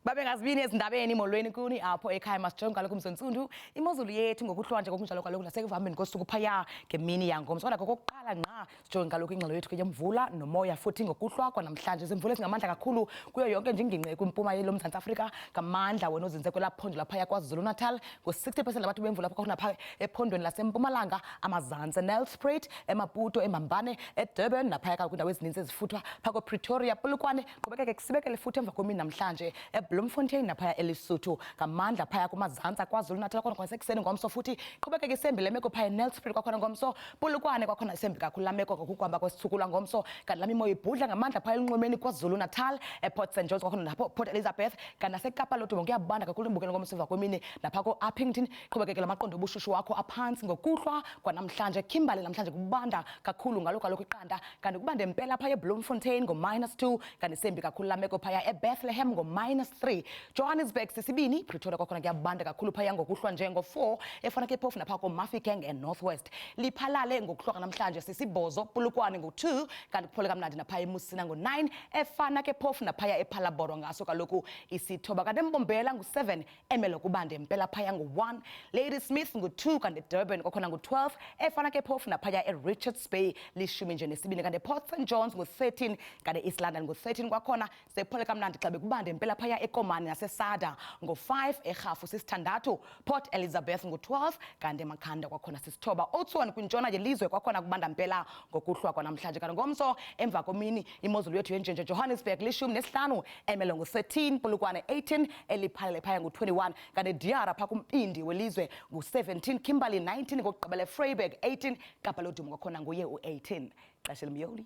Babe ngazibini ezindabeni, molweni kuni apho ekhaya. Masijonge kaloku mzontsundu imozulu yethu ngokuhlwa nje, ngokunjalo kaloku nasekuhambeni kosuku phaya ngemini yangomso. Kodwa kokokuqala ngqa sijonge kaloku ingxelo yethu ke yemvula nomoya futhi ngokuhlwa kwanamhlanje. Zimvula ezingamandla kakhulu kuyo yonke nje ingingqi ekwimpuma yelomZantsi Afrika, ngamandla wena ozinze kwelaa phondo laphaya KwaZulu-Natal ngo-60% labantu bemvula kwakhona phaa ephondweni laseMpumalanga, amazantsi, eNelspruit, eMaputo, eMbambane, eDurban naphaya kwiindawo ezininzi ezifuthwa phaa koPretoria, Polokwane. Qhubekeke kusibekele futhi emva kwemini namhlanje eBloemfontein naphaya eLesotho, ngamandla phaya kumazantsi aKwaZulu-Natal kwakhona kwasekuseni ngomso. Futhi qhubekeke isembi le meko phaya eNelspruit kwakhona ngomso, Polokwane kwakhona isembi kakhulu laa meko ngokuhamba kwesithukulwa ngomso. Kanti laa mimoya ibhudla ngamandla phaya elunxwemeni KwaZulu-Natal, ePort St Johns kwakhona napho Port Elizabeth, kanti naseKapa Lodumo kuyabanda kakhulu imbukelo ngomso emva kwemini napha ko-Upington. Qhubekeke la maqondo obushushu wakho aphantsi ngokuhlwa kwanamhlanje. Kimberley namhlanje kubanda kakhulu ngalo kaloku iqanda, kanti kubanda impela phaya eBloemfontein ngo--2, kanti sembi kakhulu laa meko phaya eBethlehem ngo--3. Johannesburg sisibini, Pretoria kwakhona kuyabanda kakhulu phaya ngokuhlwa njengo-4, efana ke phofu napha koMafikeng eNorth West. Lephalale ngokuhlwa namhlanje sisibhozo, Polokwane ngo-2, kanti kuphole kamnandi naphaya eMusina ngo-9, efana ke phofu naphaya ePhalaborwa ngaso kaloku isithoba, kanti eMbombela ngu-7, Ermelo kubande impela phaya ngu-1, Ladysmith ngu-2, kanti Durban kwakhona ngu-12, efana ke phofu naphaya eRichards Bay lishumi nje nesibini, kanti Port St Johns ngu-13, kanti East London ngu-13 kwakhona. Sephole kamnandi xa bekubande impela phaya eKomani naseSada ngo-5, eRhafu sisithandathu, Port Elizabeth ngu-12, kanti eMakhanda kwakhona sisithoba. Oudtshoorn kwintshona yelizwe kwakhona kubanda mpela ngokuhlwa kwanamhlanje. Kanti ngomso emva komini imozulu yethu yenjenje: Johannesburg 15, Ermelo ngu-13, Polokwane 18, eLephalale phaya ngu-21, kanti Diara phaa kumpindi welizwe ngu-17, Kimberley 19, ngokugqibela Vryburg 18, Kapa Lodumo kwakhona nguye u-18. Xesha elimyoli.